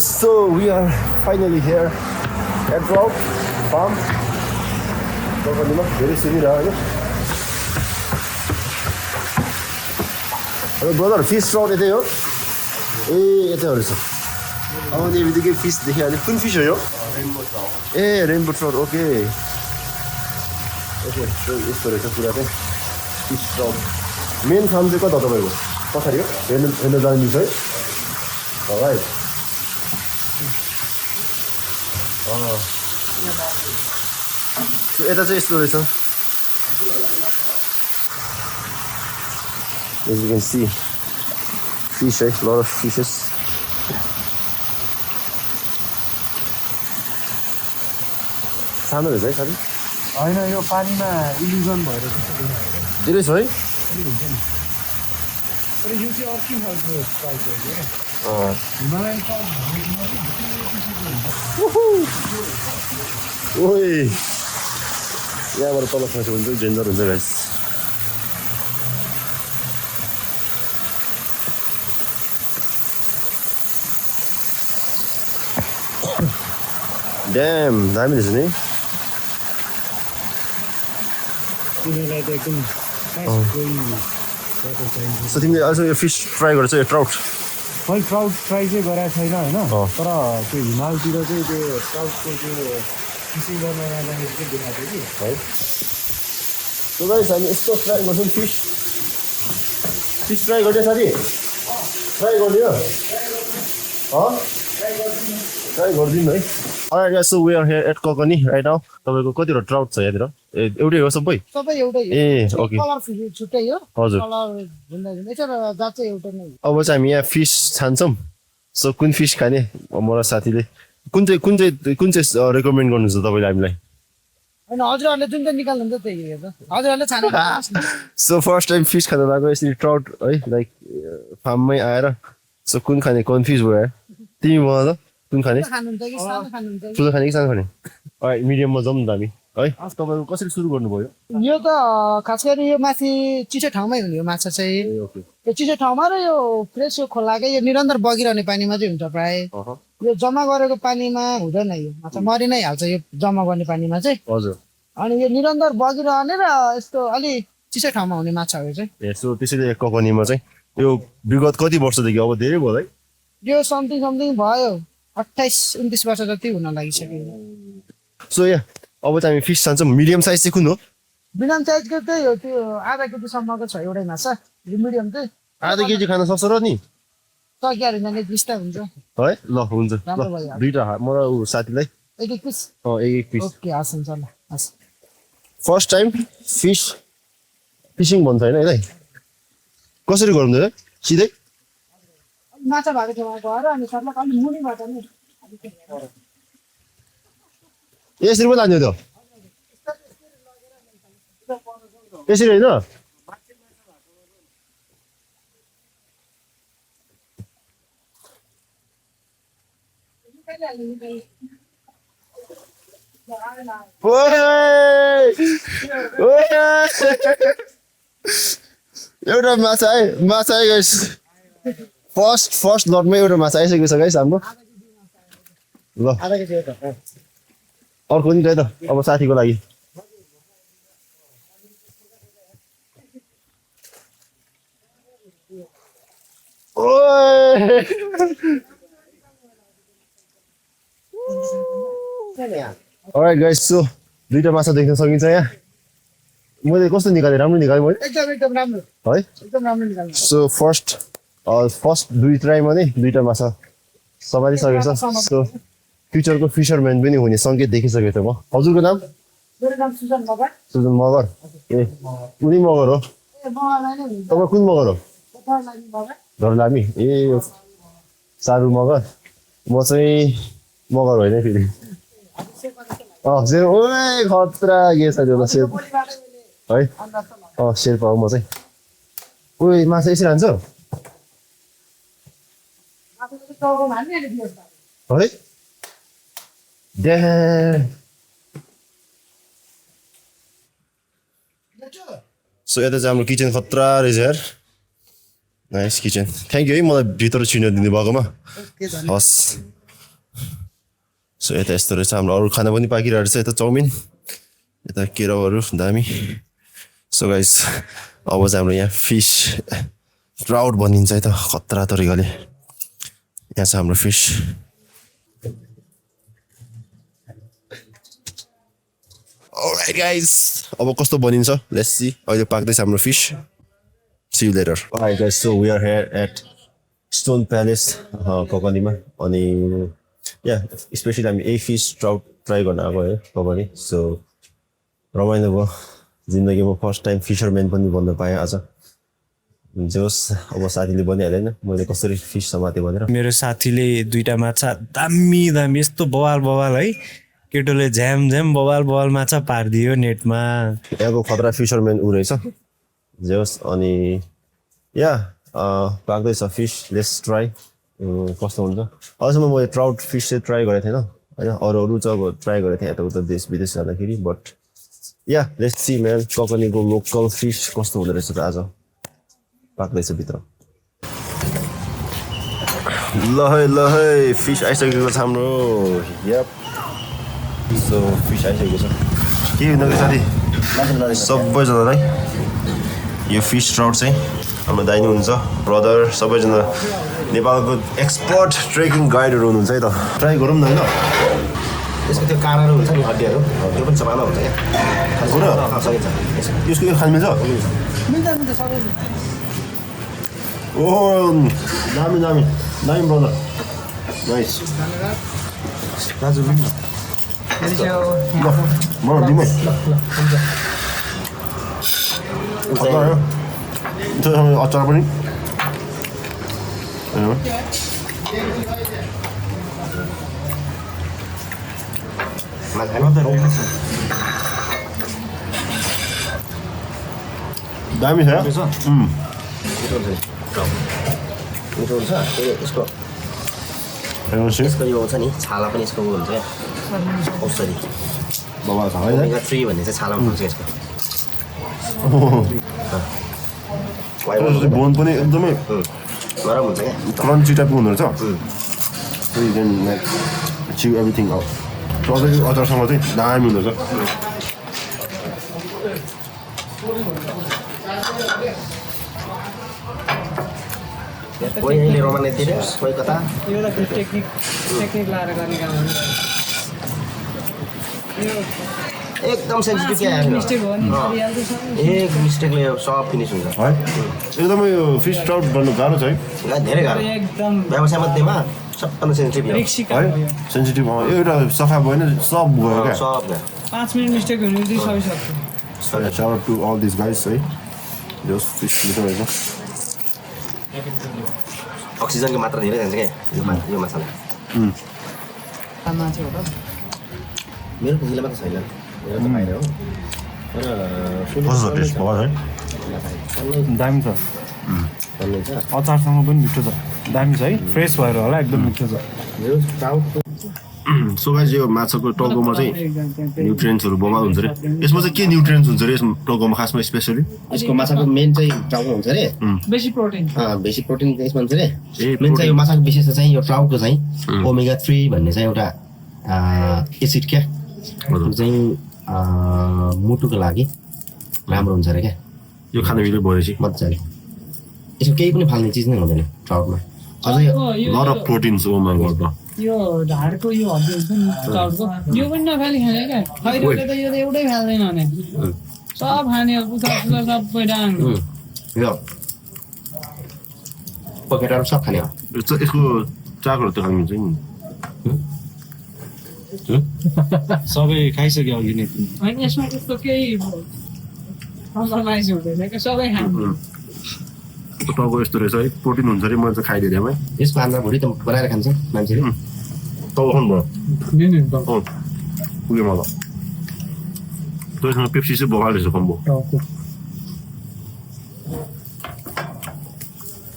so we are finally here at Trout Farm. Very similar. Brother, fish trout is there. It's there. Oh, they will get fish. They have good fish. Rainbow trout. Rainbow trout. Okay. Okay. So this is the fish trout. Main farm is what? What are you? When the done is all right. Oh. So it's a story, sir. As you can see, fish, a lot of fishes. सानो रहेछ है साथी हैन यो पानीमा illusion भएर त्यस्तो देखाएको धेरै छ है तर यो चाहिँ अर्कै खालको टाइप हो के हिमालयन टाइप ओइ यहाँबाट तल खस्यो भने चाहिँ डेन्जर हुन्छ गाइस ड्याम दामी रहेछ नि तिनीलाई त एकदम सो तिमीले अझ यो फिस फ्राई गर्छ यो ट्राउट खै ट्राउट फ्राई चाहिँ गरेको छैन होइन तर त्यो हिमालतिर चाहिँ त्यो ट्राउटको त्यो फिसिङ गर्न जाँदाखेरि चाहिँ देखाएको थियो कि है सो गाइस हामी यस्तो फ्राई गर्छौँ फिस फ्राई गर्ने साथी फ्राई गर्ने हो ट्राई गरिदिनु है Alright guys, so we are here at Kokoni right now. तपाईको कतिवटा ट्राउट छ यहाँतिर एउटै हो सबै एउटै ए ओके कलर छुट्टै हो हजुर कलर भिन्न भिन्न छ र जात चाहिँ एउटै नै अब चाहिँ हामी यहाँ फिस छान्छौँ सो कुन फिस खाने म र साथीले कुन चाहिँ रेकमेन्ड गर्नुहुन्छ तपाईँले हामीलाई हैन हजुरहरुले जुन चाहिँ निकाल्नुहुन्छ त्यही हेर्छ हजुरहरुले छान्नु सो फर्स्ट टाइम फिस खान लाग्यो यसरी ट्राउट है लाइक फार्ममै आएर सो कुन खाने कन्फ्युज भयो तिमी म त कुन खाने खानुहुन्छ कि सानो खानुहुन्छ ठुलो खाने कि सानो खाने मिडियममा जाउँ न त हामी है तपाईँको कसरी सुरु गर्नुभयो यो त खास गरी यो माथि चिसो ठाउँमै हुने हो माछा चाहिँ यो चिसो ठाउँमा र यो फ्रेस यो खोलाकै यो निरन्तर बगिरहने पानीमा चाहिँ हुन्छ प्राय यो जम्मा गरेको पानीमा हुँदैन यो माछा मरि नै हाल्छ यो जम्मा गर्ने पानीमा चाहिँ हजुर अनि यो निरन्तर बगिरहने र यस्तो अलि चिसो ठाउँमा हुने माछा हो चाहिँ यसो त्यसैले ककनीमा चाहिँ यो विगत कति वर्षदेखि अब धेरै भयो है यो समथिङ भयो 28-29 वर्ष जति हुन लागिसक्यो सो या अब चाहिँ हामी फिस खान्छौँ मिडियम साइज चाहिँ कुन हो मिडियम साइजको त्यही हो त्यो आधा केजीसम्मको छ एउटै माछा यो मिडियम चाहिँ आधा केजी खान सक्छ र नि सकिहाल्यो भने बिस्तार हुन्छ है ल हुन्छ ल राम्रो भयो दुईटा म र ऊ साथीलाई एक पिस एक पिस ओके हस् हुन्छ ल हस् फर्स्ट टाइम फिसिङ भन्छ होइन यसलाई कसरी गरौँ त सिधै माछा भएको ठाउँमा गएर अनि सर्लक अलि मुनिबाट नि यसरी पो लाने त यसरी होइन एउटा माछा है गाइस फर्स्ट लटमै एउटा माछा आइसकेको छ गाइस हाम्रो ल आधा केजी हो त अर्को नि त अब साथीको लागि Alright guys, so दुईटा माछा देख्न सकिन्छ यहाँ मैले कस्तो निकालेँ राम्रो निकालेँ मैले एकदम राम्रो है एकदम राम्रो निकाल्नु सो फर्स्ट दुई ट्राईमा नै दुईटा माछा सम्हालिसकेको छ सो फ्युचरको फिसरम्यान पनि हुने सङ्केत देखिसकेको थिएँ म हजुरको नाम मेरो नाम सुजन मगर सुजन मगर ए उनी मगर हो ए मगरलाई नै हुन्छ तपाईँ कुन मगर हो मगरलाई मगर धरलामी ए सारू मगर म चाहिँ मगर होइन फेरि ओए खतरा के छ त्यो शेर्पा है शेर्पा हो म चाहिँ ओए माछा यसरी हान्छ है सो यता चाहिँ हाम्रो किचन खतरा रहेछ यार नाइस किचन थ्याङ्क यू है मलाई भित्र छिर्न दिनु भएकोमा हस् सो यता यस्तो रहेछ हाम्रो अरू खाना पनि पाकिरहेको रहेछ यता चाउमिन यता केराउहरू दामी सो गाइस अब चाहिँ हाम्रो यहाँ फिस ट्राउट बनिन्छ है त खतरा तरिकाले यहाँ छ हाम्रो फिस Alright guys अब कस्तो बनिन्छ लेट्स सी अहिले पाक्दैछ हाम्रो fees See you later. Alright guys, so we are here at Stone Palace, Kokoniमा अनि yeah, especially हामी a fish trout try गर्न आएको है Kokoni. So रमाइलो भयो जिन्दगीमा फर्स्ट टाइम फिशरम्यान पनि बन्न पाएँ आज जोस् अब साथीले भनिहाल्यो हैन मैले कसरी फिश समाते भनेर मेरो साथीले दुईटा माछा दामी दामी यस्तो बवाल बवाल है केटोले झ्याम झ्याम बवाल बवाल माछा पारिदियो नेटमा यहाँको खतरा फिशरम्यान उ रहेछ जोस् अनि या पाक्दैछ फिश लेट्स ट्राई कस्तो हुन्छ अझसम्म मैले ट्राउट फिस चाहिँ ट्राई गरेको थिएन हैन अरू चाहिँ अब ट्राई गरेको थिएँ यताउता देश विदेश जाँदाखेरि but yeah let's see man ककनीको लोकल फिस कस्तो हुँदो रहेछ त आज पाक्दैछ भित्र ल है फिस आइसकेको छ हाम्रो यप सो फिस आइसकेको छ के हुँदो साथी सबैजनालाई यो फिस ट्राउट चाहिँ हाम्रो दाइ नै हुन्छ ब्रदर सबैजना नेपालको एक्सपर्ट ट्रेकिङ गाइडहरू हुनुहुन्छ है त ट्राई गरौँ न होइन यसको त्यो काँडाहरू हुन्छ नि हड्डीहरू त्यो पनि चबाना हुन्छ क्या सकिन्छ यसको यो खानु मिल्छ ओ दामी दामी दामी ब्रदर नाइस दाजु ल म दिमै अचार पनि दामी छ मिठो हुन्छ यसको यसको यो हुन्छ नि छाला पनि यसको हुन्छ क्या औषधि बाबा छ है ओमेगा 3 भन्ने चाहिँ छालामा हुन्छ यसको बोन पनि एकदमै नरम हुन्छ क्या क्रन्ची टाइपको हुँदो रहेछ so you can like chew everything out तपाईँको अचारसँग चाहिँ दामी हुँदो रहेछ कोही अहिले रोमानतिर कोही कता एउटा टेक्निक लाएर गर्ने काम हो एकदम सेन्सिटिभ क्या मिस्टेक हो नि एक मिस्टेकले सब फिनिस हुन्छ है एकदमै यो फिस ट्राउट गर्नु गाह्रो छ है धेरै गाह्रो एकदम व्यवसाय मध्येमा सबभन्दा सेन्सिटिभ हो रिक्सी काम हो यो। सेन्सिटिभ एउटा सफा भएन सब गयो क्या सब गयो 5 मिनट मिस्टेक हुनु चाहिँ सबै सक्छ shout out to all these guys है जस फिस मिठो रहेछ अक्सिजनको मात्रा धेरै जान्छ क्या यो माछालाई माछा हो त मेरो खुसीलाई मात्र छैन मेरो त बाहिर हो कस्तो टेस्ट भयो है दामी छ भन्ने छ अचारसँग पनि मिठो छ दामी छ है फ्रेस भएर होला एकदम मिठो छ मेरो टाउको सो गाइस यो माछाको टाउकोमा चाहिँ न्युट्रिएन्ट्सहरू बवाल हुन्छ रे यसमा चाहिँ के न्युट्रिएन्ट्स हुन्छ रे यसमा टाउकोमा खासमा स्पेसली यसको माछाको मेन चाहिँ टाउको हुन्छ रे बेसी प्रोटिन बेसी प्रोटिन यसमा हुन्छ रे मेन चाहिँ यो माछाको विशेषता चाहिँ यो टाउको चाहिँ ओमेगा 3 भन्ने चाहिँ एउटा एसिड क्या त्यो चाहिँ मुटुको लागि राम्रो हुन्छ रे क्या यो खान मिल्यो भएपछि मजाले यसको केही पनि फाल्ने चिज नै हुँदैन ट्राउटमा अझै lot of proteins oh my god यो ढाडको यो हड्डी हुन्छ नि टाउको यो पनि नखाली खाने क्या खैरोले त यो त एउटै फाल्दैन भने सब खाने पुछा सबै डाङ यो पकेटाहरू सब खाने हो यसको चाकहरू त खानु मिल्छ नि सबै खाइसक्यो अघि नै होइन यसमा त्यस्तो केही कम्प्रोमाइज हुँदैन क्या सबै खानु टाउको यस्तो रहेछ है प्रोटिन हुन्छ रे मैले चाहिँ खाइदिएँ है यसको आन्द्रा भुँडी त बनाएर खान्छ मान्छेले टाउको खानु भयो पुग्यो मलाई त्यसमा पेप्सी चाहिँ बगाल रहेछ कम्बो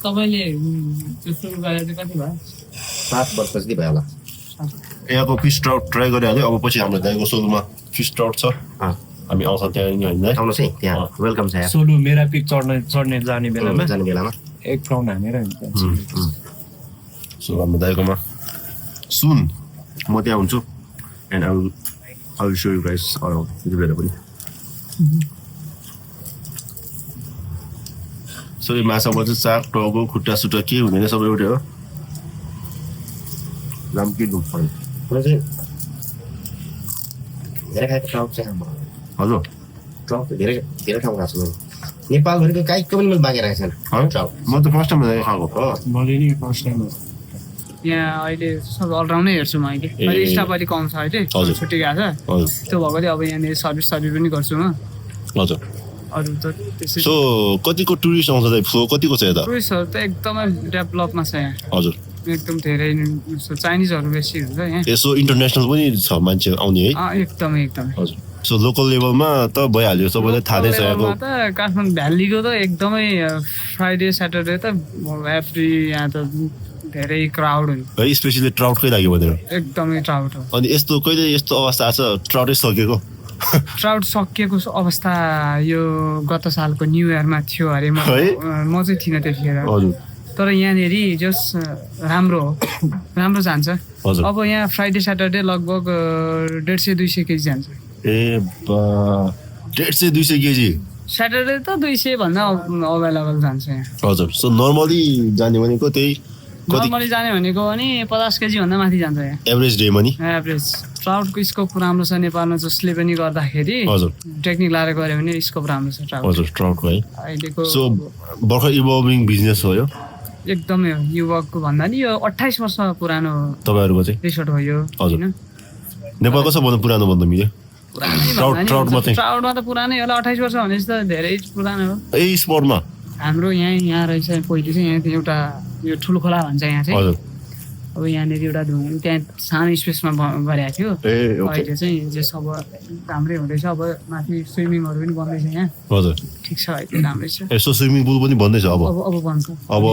तपाईँले त्यो सुरु गरेर चाहिँ कति भयो 5 वर्ष जति भयो होला यहाँको फिस ट्राउट ट्राई गरिहाल्यो अब पछि हाम्रो दाइको सोलुमा फिस ट्राउट छ हामी आउँछ त्यहाँ नि होइन है आउनुहोस् है त्यहाँ वेलकम छ यहाँ सोलु मेरा पिक चढ्ने जाने बेलामा जाने बेलामा एक राउन्ड हानेर हुन्छ सो हाम्रो दाइकोमा सुन म त्यहाँ हुन्छु and I will so you guys around त्यति बेला पनि सो यो माछामा चाहिँ चाक टाउको खुट्टा सुट्टा के हुँदैन सबै एउटै हो नाम के दुख पर्यो म चाहिँ धेरै खाएको ट्राउट चाहिँ हजुर ट्राउट धेरै धेरै ठाउँमा खाएको छु नेपालभरिको काहीँको पनि मैले बाँकी राखेको छैन ट्राउट म त फर्स्ट टाइम खाएको हो मैले नि फर्स्ट टाइम यहाँ अहिले सब अलराउन्डै हेर्छु म अहिले अहिले स्टाफ अलिक कम छ अहिले हजुर। छुट्टी गएको छ हजुर त्यो भएकोले अब यहाँनिर सर्भिस पनि गर्छु म हजुर अरू त त्यसै सो कतिको टुरिस्ट आउँछ त फ्लो कतिको छ यता टुरिस्टहरू त एकदमै डेभलपमा छ यहाँ हजुर एकदम धेरै चाइनिजहरू बेसी हुन्छ यहाँ यसो इन्टरनेसनल पनि छ मान्छे आउने है एकदमै एकदमै हजुर सो लोकल लेभलमा त भइहाल्यो सबैलाई थाहा नै छ यहाँको लेभलमा त काठमाडौँ भ्यालीको त एकदमै फ्राइडे स्याटरडे त एभ्री यहाँ त धेरै क्राउड हुन्छ है स्पेसली ट्राउटकै लागि भनेर एकदमै ट्राउड हो अनि यस्तो कहिले यस्तो अवस्था आएको छ ट्राउटै सकेको ट्राउड सकिएको अवस्था यो गत सालको न्यु इयरमा थियो अरे म चाहिँ थिइनँ त्यतिखेर हजुर तर यहाँनिर जस राम्रो हो राम्रो जान्छ हजुर। अब यहाँ फ्राइडे स्याटरडे लगभग 150-200 केजी जान्छ ए 150-200 केजी स्याटरडे त 200 भन्दा अभाइलेबल जान्छ यहाँ हजुर सो नर्मली जाने भनेको त्यही कति नर्मली जाने भनेको भने 50 केजी भन्दा माथि जान्छ यहाँ एभरेज डेमा नि एभरेज ट्राउडको स्कोप राम्रो छ नेपालमा जसले पनि गर्दाखेरि हजुर टेक्निक लाएर गऱ्यो भने स्कोप राम्रो छ ट्राउड हजुर ट्राउटको है अहिलेको सो भर्खर इभल्भिङ बिजनेस हो यो एकदमै हो युवकको भन्दा नि यो 28 वर्ष पुरानो तपाईँहरूको चाहिँ रिसोर्ट हो यो हजुर। हैन नेपालको सबभन्दा पुरानो भन्दा मिल्यो ट्राउटमा चाहिँ ट्राउडमा त पुरानै होला 28 वर्ष भनेपछि त धेरै पुरानो हो ए स्पोर्टमा हाम्रो यहाँ रहेछ पहिले चाहिँ यहाँ एउटा यो ठुलो खोला भन्छ यहाँ चाहिँ हजुर अब यहाँनिर एउटा त्यहाँ सानो स्पेसमा गरेको थियो ए ओके अहिले चाहिँ जे सब राम्रै हुँदैछ अब माथि स्विमिङहरू पनि बन्दैछ यहाँ हजुर ठिक छ अहिले राम्रै छ यसो स्विमिङ पुल पनि भन्दैछ अब अब बन्छ अब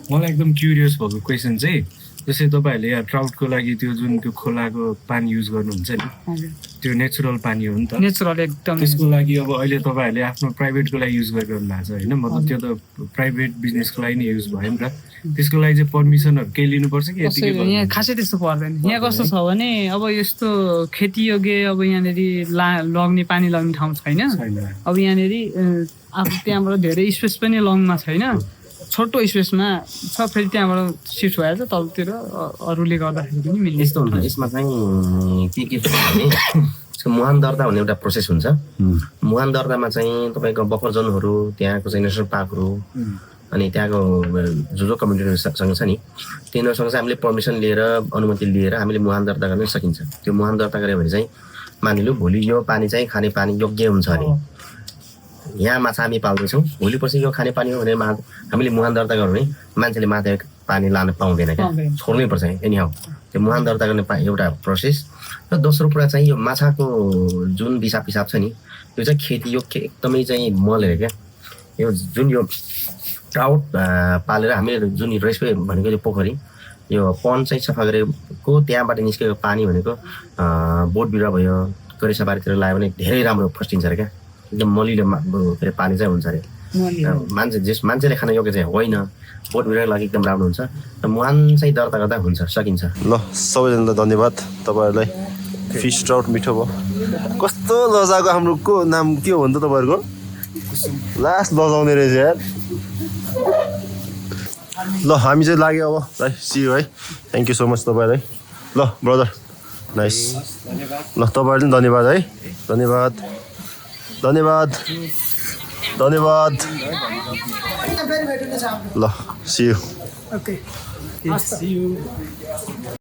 मलाई एकदम क्युरियस भएको क्वेसन चाहिँ जस्तै तपाईँहरूले यहाँ ट्राउटको लागि त्यो जुन त्यो खोलाको पानी युज गर्नुहुन्छ नि हजुर त्यो नेचुरल पानी हो नि त नेचुरल एकदम त्यसको लागि अब अहिले तपाईँहरूले आफ्नो प्राइभेटको लागि युज गरिरहनु भएको छ होइन मतलब त्यो त प्राइभेट बिजनेसको लागि नै युज भयो नि त त्यसको लागि चाहिँ पर्मिसनहरू केही लिनुपर्छ कि यतिकै कसैले यहाँ खासै त्यस्तो पर्दैन यहाँ कस्तो छ भने अब यस्तो खेतीयोग्य अब यहाँनिर लग्ने पानी लग्ने ठाउँ छैन छैन अब यहाँनिर अब त्यहाँबाट धेरै स्पेस पनि लङमा छैन छोटो स्पेसमा छ फेरि त्यहाँबाट सिफ्ट भएर तलतिर अरूले गर्दाखेरि पनि मिल्ने यस्तो हुन्छ यसमा चाहिँ के छ भने यसको मुहान दर्ता भन्ने एउटा प्रोसेस हुन्छ मुहान दर्तामा चाहिँ तपाईँको बफर जोनहरू त्यहाँको चाहिँ नेसनल पार्कहरू अनि त्यहाँको जो कम्युनिटीहरूसँग छ नि तिनीहरूसँग चाहिँ हामीले पर्मिसन लिएर अनुमति लिएर हामीले मुहान दर्ता गर्न सकिन्छ त्यो मुहान दर्ता गऱ्यो भने चाहिँ मानिलिउँ भोलि यो पानी चाहिँ खाने पानी योग्य हुन्छ अरे यहाँ माछा हामी पाल्दैछौँ भोलि पछि यो खाने पानी हो भने हामीले मुहान दर्ता गऱ्यौँ भने मान्छेले माथि पानी लान पाउँदैन क्या छोड्नै पर्छ एनी हाउ त्यो मुहान दर्ता गर्ने एउटा प्रोसेस र दोस्रो कुरा चाहिँ यो माछाको जुन दिसा पिसाब छ नि त्यो चाहिँ खेती योग्य एकदमै चाहिँ मल हेरे क्या यो जुन यो ट्राउट पालेर हामीले जुन रेस्पे भनेको यो पोखरी यो पन्ड चाहिँ सफा गरेको त्यहाँबाट निस्केको पानी भनेको बोट बिरुवा भयो करेसाबारीतिर लगायो भने धेरै राम्रो फस्टिन्छ अरे क्या एकदम मलिलो के अरे पानी चाहिँ हुन्छ अरे मान्छेले खान योग्य चाहिँ होइन बोट बिरुवाको लागि एकदम राम्रो हुन्छ र मुहान चाहिँ दर्ता गर्दा हुन्छ सकिन्छ ल सबैजनालाई धन्यवाद तपाईँहरूलाई फिस ट्राउट मिठो भयो कस्तो लजाको हाम्रो को नाम के हो भन्दा तपाईँहरूको लास्ट लजाउने रहेछ यार ल हामी चाहिँ लाग्यो अब है सी यू है थ्याङ्क यू सो मच तपाईँलाई ल ब्रदर नाइस ल तपाईँहरूले पनि धन्यवाद है धन्यवाद धन्यवाद धन्यवाद ल सी यू ओके